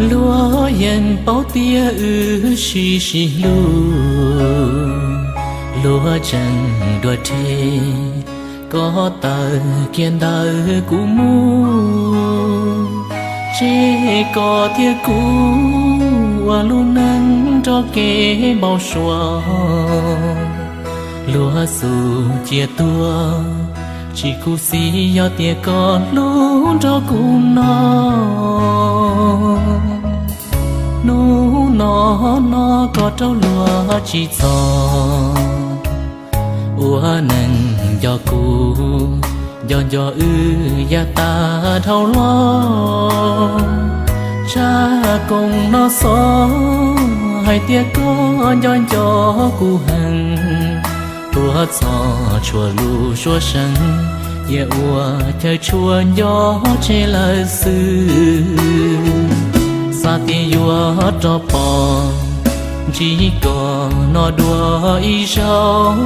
Luag yeej paub tias wb sib sib hlub, luag tseem dua rhe, koj tawm kiag ntawm kuv mus, tseg koj thiab kuv ua lub neej nrog kev npau suav. Luag xub cia tuag, tsis khuv xim yog tias koj hlub nrog kuv no. Hnub no no koj raug luag tsis txog, ua neeg nco kuv, nco nco wb yav tag dhau los. Tshaj koom no xov hais tias koj nco nco kuv heev, tuaj txog tshuav lub suab seev, cia ua chaw tshuaj nco tseg lawm xwb. Xav tias yuav rov pom ntsib koj no dua ib zaug,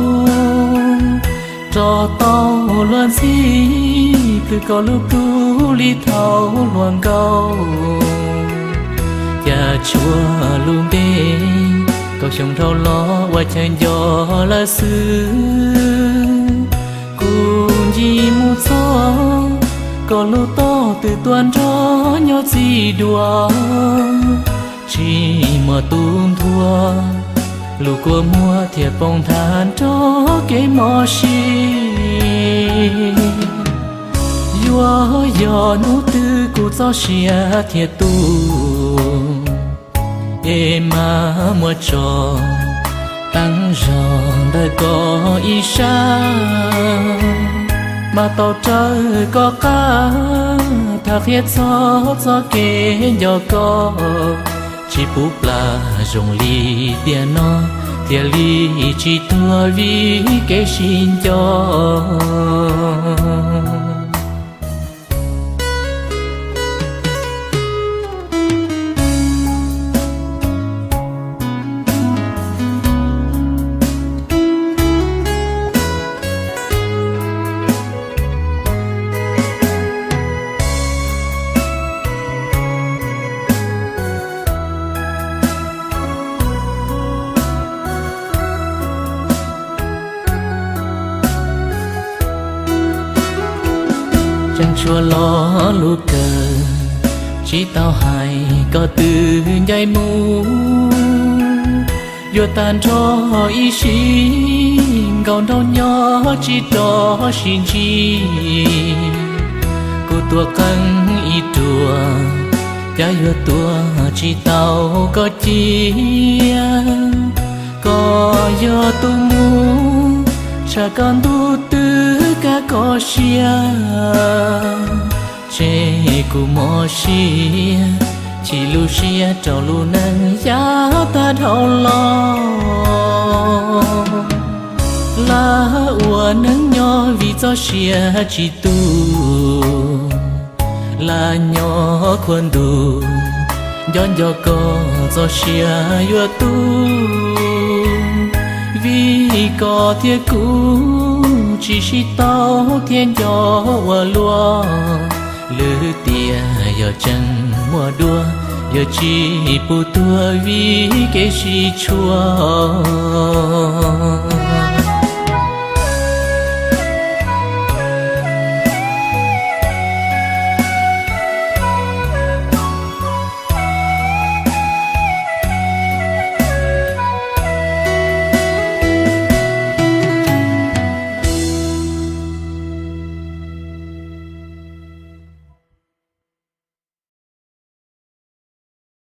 rov tau luag ntxhi plhws koj lub kub li thaum hluas nkauj. Cas tshuav lub npe kaum xyoo dhau los ua chaw nco lawm xwb. Kuv ncig mus txog koj lub toj twb tuaj nrog nyob txij dua, tsis muaj tus ntuas, lub kua muag thiaj poob nthav nrog kev mob siab. Yuav yog hnub twg kuv txoj sia thiaj tu, es mas muaj tso teeb zog ntawm koj ib sab, mas tau raws koj qab tham qhia txog txoj kev nco koj. Tsis pub plam zoo li tiam no, thiaj li tsis tuag vim kev sib nco. Tseem tshuav lo lus kawg tsis tau hais koj twb ncaim mus, yuav tag nrho ib sim nkaus nrog nyob tsis rov sib ntsib. Kuv tuaj qeeb ib ruam, cas yuav tuaj tsis tau koj cia. Koj yog tus mus, tshaj koj ntuj twb kav koj siab, tseg kuv mob siab, chim lub siab rau lub neej yav tag dhau los. Lam ua neej nyob vim txoj sia tsis tu, lam nyob khuab ntuj nco nco koj txoj sia yuav tu. Vim koj thiab kuv tsis sib tau thiab nco ua luaj, lwm tiam yog tseem muaj dua, yog tsis pub tuag vim kev sib tshuam.